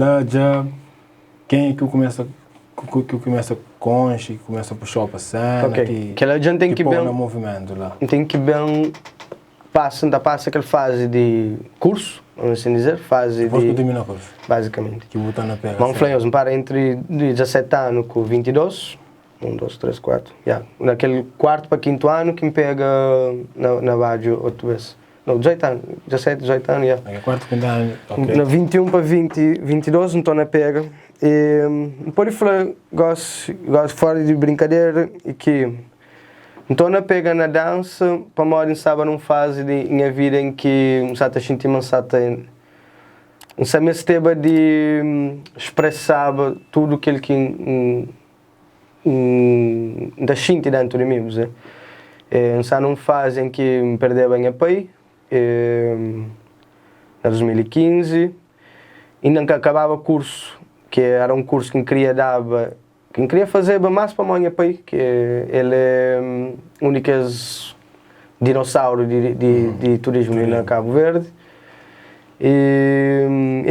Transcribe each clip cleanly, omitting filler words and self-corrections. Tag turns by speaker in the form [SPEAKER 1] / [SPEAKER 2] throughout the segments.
[SPEAKER 1] La dja ken ki kumesa ki kumesa konxe, ki kumesa puxau pa sena,
[SPEAKER 2] Ok,
[SPEAKER 1] ki
[SPEAKER 2] kel-la dja N ten
[SPEAKER 1] ki
[SPEAKER 2] ki
[SPEAKER 1] pô
[SPEAKER 2] ben
[SPEAKER 1] na movimentu la.
[SPEAKER 2] N ten ki ben pasa, N ta pasa kel fazi di kursu, vamos assim dizer, fazi
[SPEAKER 1] Dipôs ki
[SPEAKER 2] di
[SPEAKER 1] bu tirmina kursu,
[SPEAKER 2] bazikamenti.
[SPEAKER 1] ki bu ta na pega
[SPEAKER 2] Ma N fla
[SPEAKER 1] sena.
[SPEAKER 2] nhos, N para entri di 17 anu ku 22, 1, 2, 3, 4, ya, na kel kuartu pa kintu anu ki N pega na na badju otu bes. Nau, 18 anu, 17, 18 anu, ya.
[SPEAKER 1] Na kuartu kintu anu, ok.
[SPEAKER 2] Na 21 pa 20, 22 N torna pega. E N pode fla gosi, gosi fora di brinkadera, e ki N torna pega na dansa pamodi N staba nun fazi di nha vida en ki N sa ta xinti ma N sa ta N sa mesteba di spresaba tudu kel ki N N ta xinti dentu di mi, bu sabe. N sta nun fazi en ki N perdeba nha pai na 2015, inda N ka kababa kursu, ki era un kursu ki N kria daba, ki N kria fazeba más pamodi nha pai, ki el é un di kes dinosauru di turismu li na Kabu Verdi. E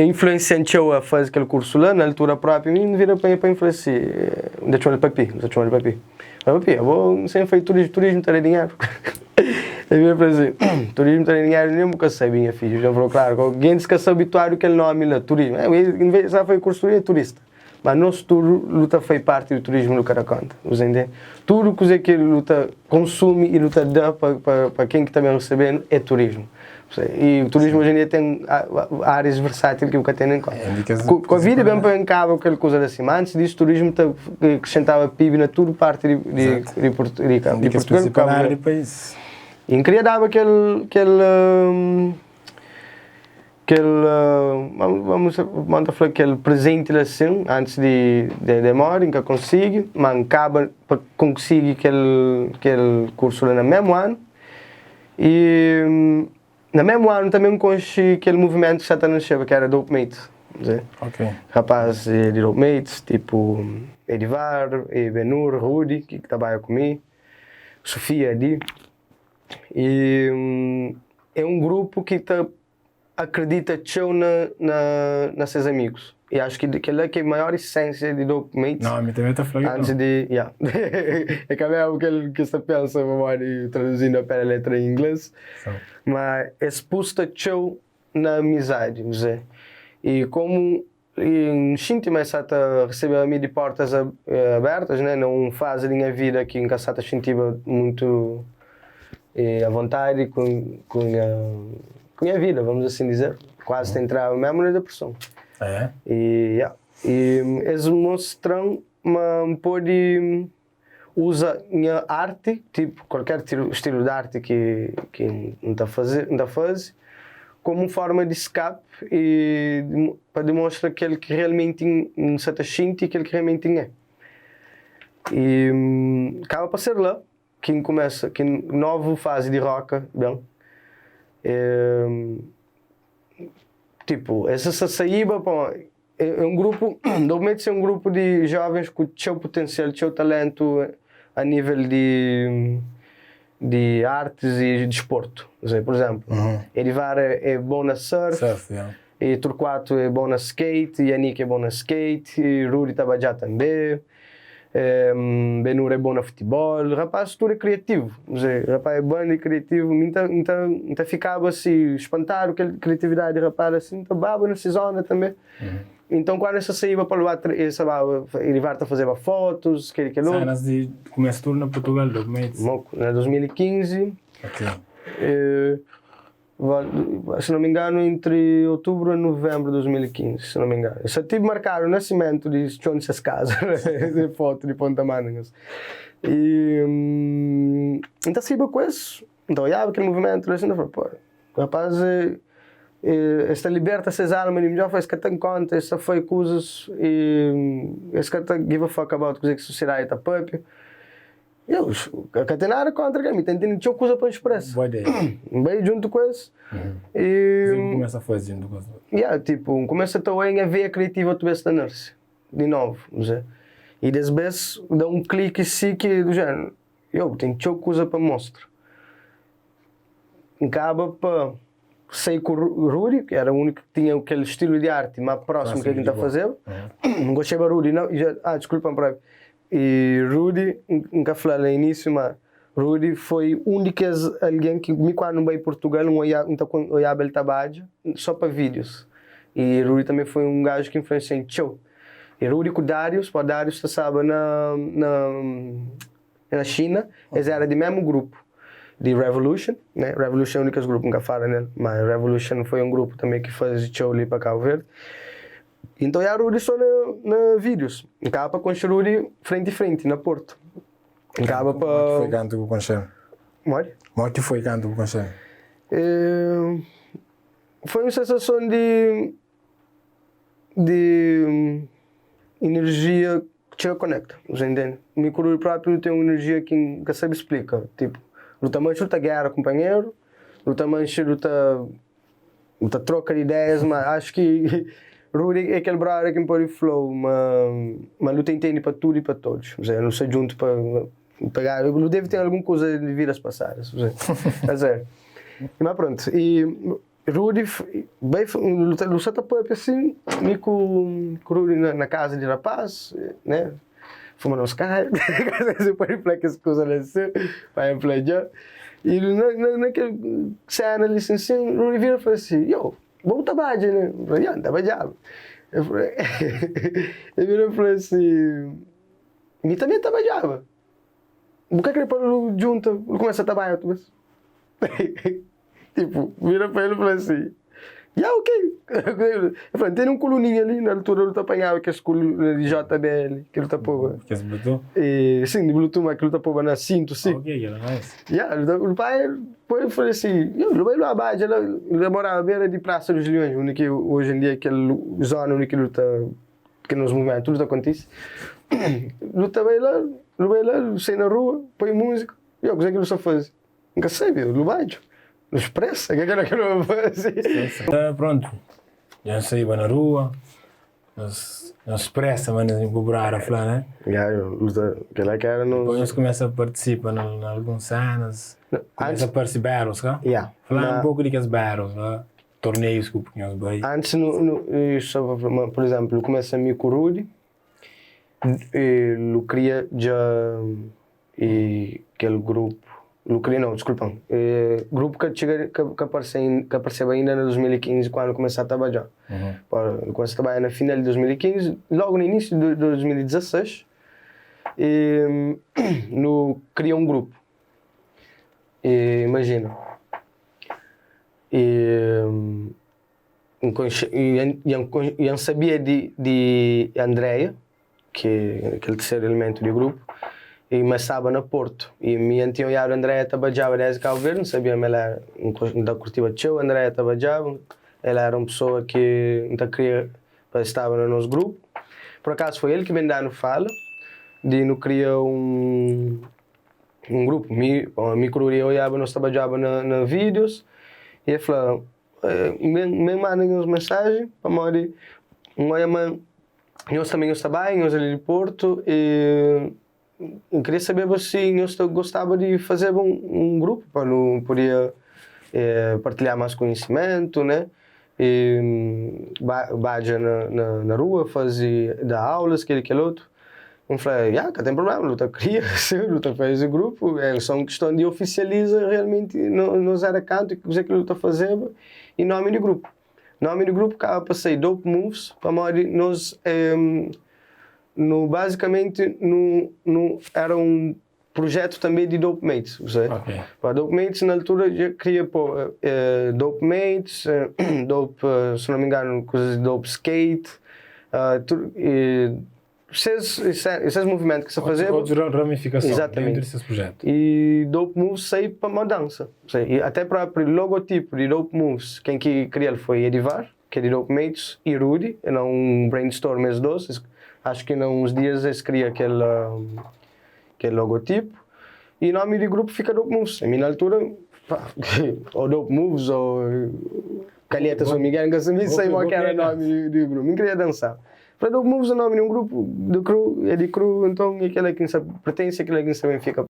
[SPEAKER 2] influensian txeu a faze kel kursu la, na altura propi mi N vira pa nha pai N fla si, N ta txoma-l papi, N ta txoma-l papi, N fla papi abo N sen fai turismu, turismu ta da dinheru? El vira fla si, turismu ta da dinheru nen bu ka sabe nha fidju, N fla klaru ku gentis ka sta abituadu kel nomi la turismu, en vez di sa fai kursu é turista. Ma nos tudu lu ta fai parti di turismu lu ka da konta. Bu sa intende? Tudu kuze ki lu ta konsumi i lu ta da pa ken ki ta ben resebe-nu é turismu. I turismu oji en dia ten árias versátil ki bu ka ten nen konta. Covid ben pa kaba ku kel kuza la si, ma antis disu turismu ta krisentaba PIB na tudu parti di Purtugal ku Kabu Verdi. I N kria daba kel kel. Kel, vamos vamos ta fla kel prezenti la sin, antis di de mori, N ka konsigi, ma N kaba pa konsigi kel kel kursu la na memu anu. I na memu anu tanbe N konxe kel muvimentu ki sa ta nasceba ki era Dope Mates, rapaz di Dope Mates, tipu Edivar, Benur, Rudi ki ta bai ku mi, Sofia, Adi. I é un grupu ki ta akredita txeu na na na ses amigus. I acho ki kel-la ki é maior esensia di Dope Mates.
[SPEAKER 1] Não, mi também ta fla ki
[SPEAKER 2] Antes di, yeah. É ka mesmu kel ki sta pensa pamodi traduzindo a pé da letra em inglês.
[SPEAKER 1] So.
[SPEAKER 2] Ma es pusta txeu na amizadi, José. I komu I N xinti ma es sa ta resebeba mi di portas abertas, né, na un fazi di nha vida ki N ka sa ta xintiba mutu avontadi ku ku nha ku nha vida, vamos assim dizer, kuazi ta entraba mesmu na depreson. I ya, i es mostra-m ma N pode uza nha arti, tipu kualker stilu di arti ki ki N ta faze N ta faze, komu un forma di skapi i pa dimostra kel ki realmenti N sa ta xinti i kel ki realmenti N é. I kaba pa ser la ki N kumesa ki novu fazi di roka ben. Tipu es sa saíba pa. É un grupu, Dope Mates é un grupu di jovens ku txeu putensial, txeu talentu a nível di di artis i disportu. Pur izénplu, Edivar é bon na surf, i Turquato é bon na skate, Yannick é bon na skate, Rudy ta badjá tanbê. Benhur é bon na futibol, rapaz tudu é kriativu, rapaz é bandi kriativu, mi N ta N ta fikaba si spantadu kel kriatividadi di rapaz la si, N ta baba na si zona tanbe, inton kuandu es ta saiba pa lugar es ta baba Edivar ta fazeba fotus kel kel otu.
[SPEAKER 1] Senas di kumesa tudu na Purtugal, 2015?
[SPEAKER 2] Moku, na 2015.
[SPEAKER 1] Ok.
[SPEAKER 2] Se não me engano, entre outubro e novembro de 2015, se não me engano. Só tive marcado o nascimento de txon de ses casa, de foto de Ponta Mangas. E então saíba com isso, então olhava aquele movimento, assim, eu falei, pô, rapaz, es ta liberta ses alma di midjor, es ka ta conta, es ta fai coisas, e es ka ta give a fuck about kuze ki sociedade ta papia. Eu ka ten nada kontra kel, mi ta ntende txeu kuza pa N spresa.
[SPEAKER 1] Boa ideia.
[SPEAKER 2] N bai djuntu ku es
[SPEAKER 1] e. Kuze ki bu kumesa faze djuntu ku es?
[SPEAKER 2] Ya, tipu, N kumesa ta oia nha veia kriativa otu bes ta narse, di novu, bu I des bes da un kliki si ki du jéneru, yo, ten txeu kuza pa N mostra. N kaba pa. Sai ku Rudy, ki era úniku ki tinha kel stilu di arti más prósimu ki N ta fazeba. N gostaba Rudy, não, ah, desculpa-m própi. E Rudy, N ka fla na inísiu, ma Rudy foi un di kes algen ki mi kandu N bai Purtugal N oia, N ta oiaba el ta badja só pa vídius. E Rudy tanbe foi un gaju ki influensia-m txeu. E Rudy ku Darius, pó Darius ta staba na na na Xina, es éra di mésmu grupu di Revolution, né? Revolution é un di kes grupu N ka fala nel, ma Revolution foi un grupu tanbe ki faze txeu li pa Kabu Verdi. Inton ya Rudy so na na vídius. N kaba pa konxe Rudy frenti frenti na Portu. N kaba pa.
[SPEAKER 1] Modi ki foi kantu bu konxe-l?
[SPEAKER 2] Modi?
[SPEAKER 1] Modi ki foi kantu bu konxe-l?
[SPEAKER 2] Foi un sensason di di enerjia ki txeu konekta, bu sa intende? Mi ku Rudy propi nu ten un enerjia ki N ka sabe splika, tipu, nu ta manxe nu ta géra kunpanheru, nu ta manxe nu ta Nu ta troka di ideias, ma acho ki Rudy é kel brother ki N pode fla-u ma ma nu ta intende pa tudu i pa todos. Ou nu sta djuntu pa pega, nu deve ten algun kuza di vidas pasadas, a sério. Ma pronto, i Rudy bai nu sta ta papia asin, mi ku Rudy na kaza di rapaz, né, fuma nos kara, si pode fla kes kuza la si, pa N fla dja. I na na kel sena li sin sin, Rui vira fla si, Yo, bo bu ta badja ne? N fla, Ya, N ta badjaba. El fla, el vira fla si, Mi tanbe ta badjaba. Bu ka kre pa nu djunta, nu kumesa ta badja otu bes? Tipo, vira pa el fla si, Ya, ok. El fla, N tene un koluninha li, na altura lu ta panhaba kes koluna di JBL ki lu ta poba.
[SPEAKER 1] Kes bluetooth?
[SPEAKER 2] E, sin, di bluetooth, ma ki lu ta poba na sintu, si.
[SPEAKER 1] Ok, kel la nice.
[SPEAKER 2] Ya, lu ta, lu pai, poi el fla si, Yo, lu bai lu abadja la, lu ta moraba bera di Praça dos Leões, undi ki oji en dia kel zona undi ki lu ta, ki nos muvimentu tudu ta kontise. Lu ta bai la, lu bai la, lu sai na rua, poi múzika, yo, kuzê ki lu sta faze? N ka sabe, lu badju, lu spresa, ke kela ki lu faze?
[SPEAKER 1] Prontu, dja N saiba na rua, nos spresa, ma nos bu brada fla, né?
[SPEAKER 2] Ya, lu ta, kela ki era nos.
[SPEAKER 1] Dipôs nos kumesa partisipa na alguns senas, kumesa parse battles, ka?
[SPEAKER 2] Ya.
[SPEAKER 1] Fla un poku di kes battles la, torneius ku nhos bai.
[SPEAKER 2] Antis nu, nu, pur izemplu, lu kumesa mi ku Rudy, lu kria dja E kel grupu, nu kria nau, diskulpa-m, e grupu ka txiga, ka parse ka parseba inda na 2015 kandu kumesa trabadja. Nu kumesa trabadja na final di 2015, logu na inisiu di 2016 e nu kria un grupu. E imajina, e N konxe, N sabia di Andrea, ki é kel terseru elementu di grupu, i ma el staba na Portu. I mi N tinha oiadu Andrea ta badjaba desdi Kabu Verdi, N sabia ma el éra, N ta kurtiba txeu Andrea ta badjaba, el éra un pesoa ki N ta kria pa el staba na nos grupu. Pur akazu foi el ki ben da-nu fala di nu kria un grupu. Mi ku Rudi oiaba nos ta badjaba na vídius i el fla, N ben manda nhos mensaji pamodi N odja ma nhos tanbe nhos ta bai, nhos é li di Portu i N kria sabeba si nhos ta gostaba di fazeba un grupu pa nu podia partilha mas konhisimentu, ne, i badja na rua, faze da aulas, kel i kel otu. N fla, ya, ka ten prubléma, nu ta kria, nu ta faze grupu, é só un kiston di ofisializa realmenti nos éra kantu i kuzê ki nu ta fazeba i nómi di grupu. Nómi di grupu kaba pa sai Dope Moves pamodi nos nu bazikamenti nu nu éra un prujétu tanbê di Dope Mates, bu sabe? Pa Dope Mates na altura dja kria pô Dope Mates, Dope, si no mi inganu, kuzas di Dope Skate, tudu Ses, ses movimentu ki sta fazeba.
[SPEAKER 1] Otus ramifikason dentru di ses projetu.
[SPEAKER 2] I Dope Moves sai pamodi dansa. I até propriu logotipu di Dope Moves, ken ki kria-l foi Edivar, ki é di Dope Mates, i Rudy, na un brainstorm es dos, acho ki na uns dias es kria kel kel logotipu. I nomi di grupu fika Dope Moves. Mi na altura, pa, ou Dope Moves ou Calheta São Miguel, N ka sabia sai mo ki era nomi di grupu. Mi N kria dansa. Fla Dope Moves é nomi di un grupu di crew, é di crew, nton é kela ki N sa pertense, é kela ki N sa ben fika.